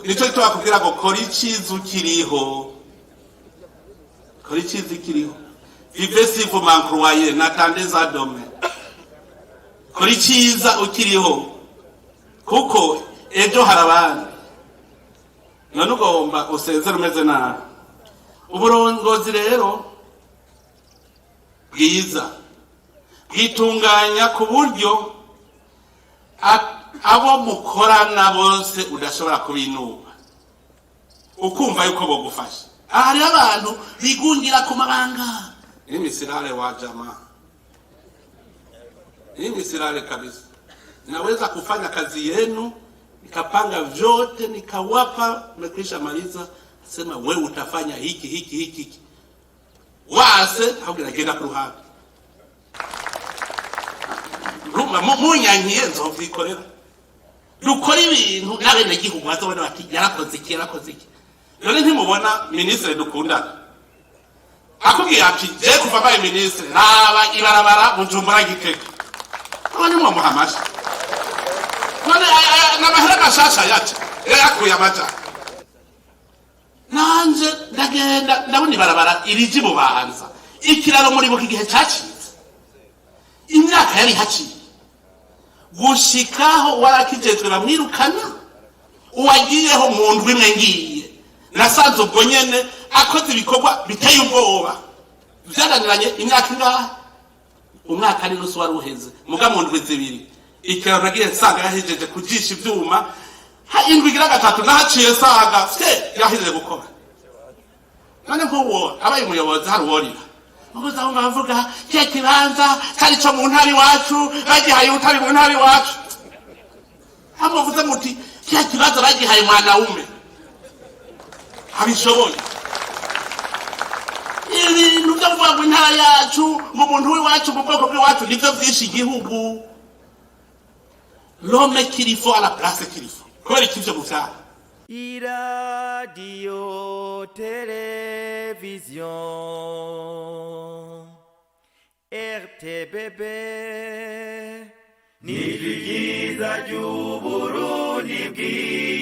Nicyo gituma bakubwira ngo kora iciza ukiriho, kora iciza ukiriho. Vivez si vous m'en croyez, n'attendez à demain. Kora iciza ukiriho, kuko ejo hari abandi. None ugomba usezere umeze nabi? Uburongozi rero bwiza bwitunganya ku buryo abo mukorana bose udashobora kubinuba, ukumva yuko bogufasha. Aha hariho abantu bigungira ku mabanga. Mimi silale wa jamaa, mimi silale kabisa. Naweza kufanya kazi yenu, nikapanga vyote, nikawapa, mekwisha maliza, sema we utafanya hiki, hiki, hiki, hiki, wase ahubwo iragenda ku ruhande. Urumva munyankiye nzovyikorera. Dukora ibintu n'abenegihugu bazobona bati yarakoze iki, yarakoze iki. None ntimubona minisitiri dukundana akubwiye ati je kuva mbaye minisitiri, raba ibarabara Bujumbura Gitega? Abo nimwomuha amashi. None n'amahera mashasha yaca yayakuye amaja? Nanje ndagenda ndabona ibarabara irije Bubanza, ikiraro. Muribuka igihe cacitse, imyaka yari haciye gushikaho warakijejwe bamwirukana, uwagiyeho mu ndwi imwe ngiye nasanze ubwo nyene akoze ibikorwa biteye ubwoba. Vyananiranye imyaka ingahe? Umwaka n'inusu wari uheze, muga mu ndwi 2 ikiraro nagiye nsanga yahejeje kujisha ivyuma. Ha indwi igira gatatu nahaciye nsanga fye yahejeje gukora. None nk'uwo abaye umuyobozi, hari uworira muguza aho bavuga kiya kibanza cari co mu ntara iwacu, bagihaye utari mu ntara iwacu. Hamuvuze muti kiya kibanza bagihaye mwanaume abishoboye. Ibintu byo kuvuga ngo intara yacu, ngo umuntu w'iwacu, mu bwoko bw'iwacu, nivyo vyishe igihugu. L'homme qu'il faut à la place qu'il faut. Kubera iki ivyo muvyara? Iradiyo televiziyo RTBB ni ryiza ry'Uburundi bwiza.